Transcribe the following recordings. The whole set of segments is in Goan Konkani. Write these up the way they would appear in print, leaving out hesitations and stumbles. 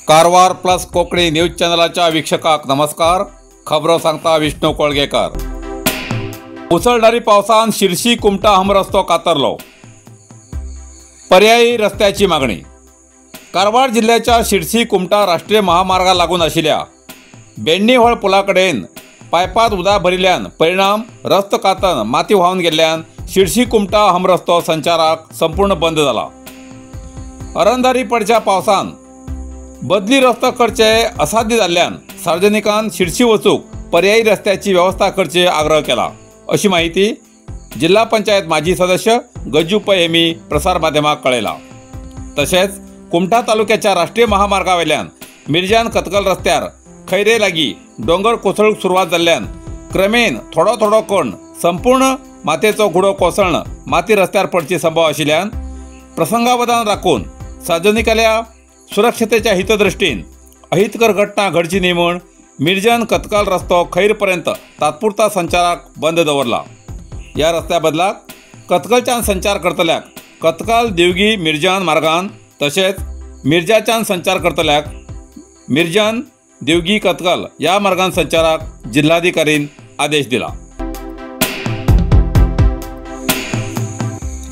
कारवार प्लस कोंकणी न्यूज चॅनलाच्या वीक्षकाक नमस्कार। खबरो सांगता विष्णू कोळगेकर। मुसळधारी पावसान शिरशी कुमटा हमरस्तो कातरलो, पर्यायी रस्त्याची मागणी। कारवार जिल्ह्याच्या शिरशी कुमटा राष्ट्रीय महामार्गा लागून आशिल्ल्या बेण्णीहोळ पुला कडेन पायपात उदक भरिल्ल्यान परिणाम रस्तो कातन माती व्हांवन गेल्ल्यान शिरशी कुमटा हमरस्तो संचाराक संपूर्ण बंद जाला। अरंधारी पडच्या पावसान बदली रस्तो करचे असाध्य जाल्ल्यान सार्वजनिकान शिरशी वचूक पर्यायी रस्त्याची व्यवस्था करचे आग्रह केला, अशी माहिती जिल्हा पंचायत माजी सदस्य गज्जू पै हेमी प्रसार माध्यमाक कळयला। तशेंच कुमठा तालुक्याच्या राष्ट्रीय महामार्गावेल्यान मिरजान कतकल रस्त्यार खैरे लागी डोंगर कोसळूंक सुरवात जाल्ल्यान क्रमेन थोडो थोडो कण संपूर्ण मातयेचो गुडो कोसळ्न माती रस्त्यार पडची संभव आशिल्ल्यान प्रसंगावधान राखून सार्वजनिकाल्या सुरक्षतेच्या हितदृष्टीन अहितकर घटना घडची न्ही म्हूण मिरजन कतकाल रस्तो खैरपर्यंत तात्पुरता संचाराक बंद दवरला। ह्या रस्त्या बदलाक कतकलच्यान संचार करतल्याक कतकाल देवगी मिरजान मार्गान तशेंच मिरजाच्यान संचार करतल्याक मिरजान देवगी कतकल ह्या मार्गान संचाराक जिल्हाधिकारीन आदेश दिला।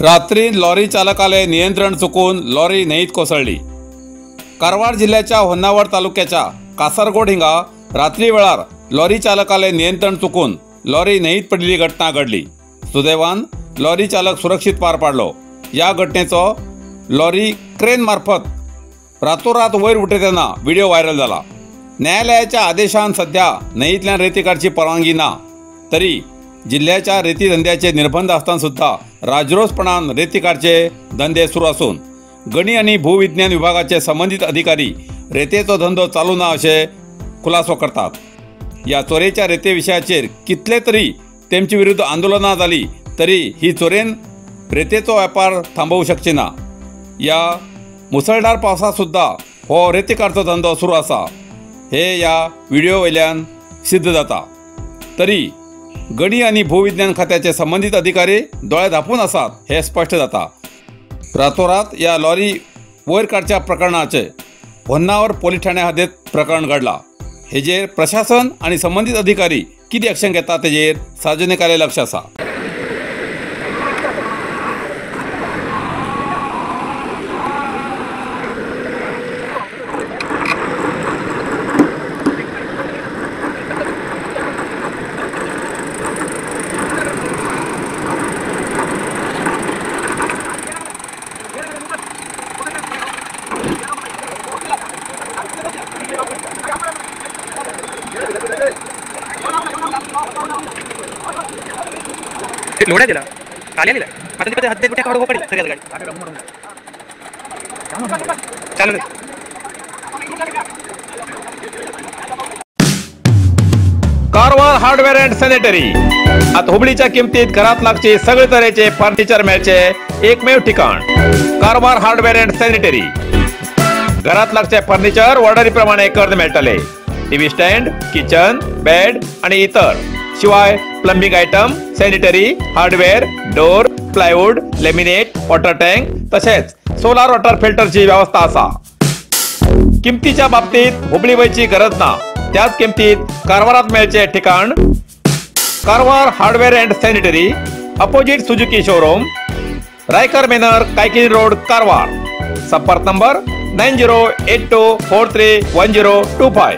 रात्री लॉरी चालकाले नियंत्रण चुकून लॉरी न्हंयेंत कोसळ्ळी। कारवार जिल्ह्याच्या होन्नावर तालुक्याच्या कासरगोड हिंगा रात्री वेळार लॉरी चालकाले नियंत्रण चुकून लॉरी न्हंयेंत पडिल्ली घटना घडली। सुदैवान लॉरी चालक सुरक्षित पार पाडलो। ह्या घटनेचो लॉरी क्रेन मार्फत रातोरात वयर उठयतना व्हिडिओ व्हायरल जाला। न्यायालयाच्या आदेशान सध्या न्हंयेंतल्यान रेती काडची परवानगी ना तरी जिल्ह्याच्या रेती धंद्याचे निर्बंध आसतना सुद्धा राजरोसपणान रेती काडचे धंदे सुरू आसून गणी आणि भूविज्ञान विभागाचे संबंधित अधिकारी रेतेचो धंदो चालू ना अशें खुलासो करतात। ह्या चोरयेच्या रेते विशयाचेर कितले तरी तेमचे विरुद्ध आंदोलनां जाली तरी ही चोरयेन रेतेचो व्यापार थांबोवंक शकची ना। ह्या मुसळधार पावसांत सुद्दां हो रेती काडचो धंदो सुरू आसा हे ह्या व्हिडिओ वयल्यान सिद्ध जाता। तरी गणी आनी भूविज्ञान खात्याचे संबंधित अधिकारी दोळे धांपून आसात हे स्पश्ट जाता। रातोरात या लॉरी वयर काडच्या प्रकरणाचे होन्नावर पोलीस ठाण्या हद्दीत प्रकरण घडला। हेजेर प्रशासन आणि संबंधित अधिकारी कितें एक्शन घेता तेजेर सार्वजनिकाले लक्ष आसा। लोड्या दिला आले दिला आता तिथे हद्दे कुठे काढू पडेल सगळ्या गाडी चालू। कारवार हार्डवेअर अँड सॅनिटरी आता हुबळीच्या किमतीत घरात लागचे सगळे तरेचे फर्निचर मिळचे एकमेव ठिकाण कारवार हार्डवेअर अँड सॅनिटरी। घरात लागचे फर्निचर ऑर्डरी प्रमाणे करून मेळटले। टीव्ही स्टँड, किचन, बेड आणि इतर शिवाय plumbing item, sanitary, hardware, door, plywood, laminate, water tank तसेच सोलार वॉटर फिल्टरची व्यवस्था असा। किमतीच्या बाबतीत हुबळी वयची गरज ना, त्याच किमतीत कारवारात मेळचे ठिकाण Karwar hardware and sanitary, opposite Suzuki showroom, Raikar manor, Kaikini road, Karwar. संपर्क नंबर 9082431025।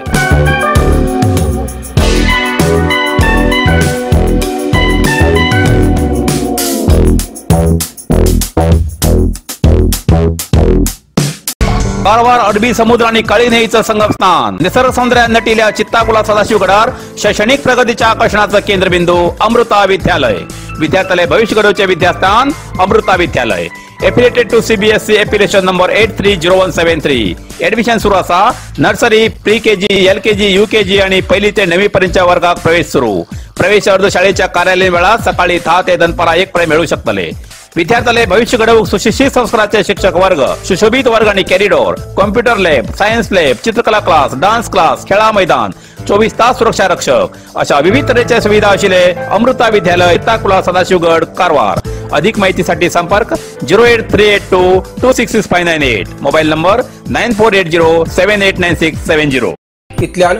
कारवार अरबी समुद्र आणि काळी न्हंयेचं संगमस्थान, निसर्ग सौंदर्यान नटिल्या चित्ताकुला सदाशिवगडार शैक्षणिक प्रगतीच्या आकर्षणाचं केंद्रबिंदू अमृता विद्यालय। विद्यार्थ्याले भविष्य घडवचे विद्यास्थान Amrita Vidyalaya. Affiliated to CBSE affiliation number 830173। Admission सुरू आसा। Nursery, pre KG, LKG, UKG आणि पहिली ते 9वी पर्यंतच्या वर्गात प्रवेश सुरू। प्रवेश अर्ज शाळेच्या कार्यालयीन वेळात सकाळी 10 ते दनपारा 1 पर्यंत मिळू शकतले। विद्यार्थ्याले भविष्य घडोवंक सुशिक्षित संस्काराचे शिक्षक वर्ग, सुशोभित वर्ग आणि corridor, computer lab, science lab, चित्रकला क्लास, डान्स क्लास, खेळा मैदान, 24 तास सुरक्षा रक्षक अशा विविध तऱ्हेच्या सुविधा असलेले अमृता विद्यालय, ताकुला, सदाशिवगड, कारवार. अधिक माहितीसाठी संपर्क 08382 266598, मोबाईल नंबर 9480 789670. इतल्यान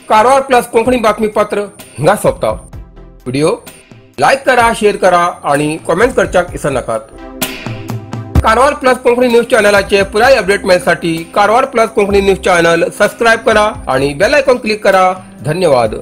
कारवार प्लस कोंकणी बातमीपत्र हिंगा सोंपता. व्हिडिओ लायक करा, शेअर करा आणि कॉमेंट करच्याक विसरनाकात. कारवार प्लस कोंकणी न्यूज चॅनलाचे पुराय update मेळसाठी Karwar plus Konkani news channel subscribe करा आणि बेल आयकॉन क्लिक करा. धन्यवाद.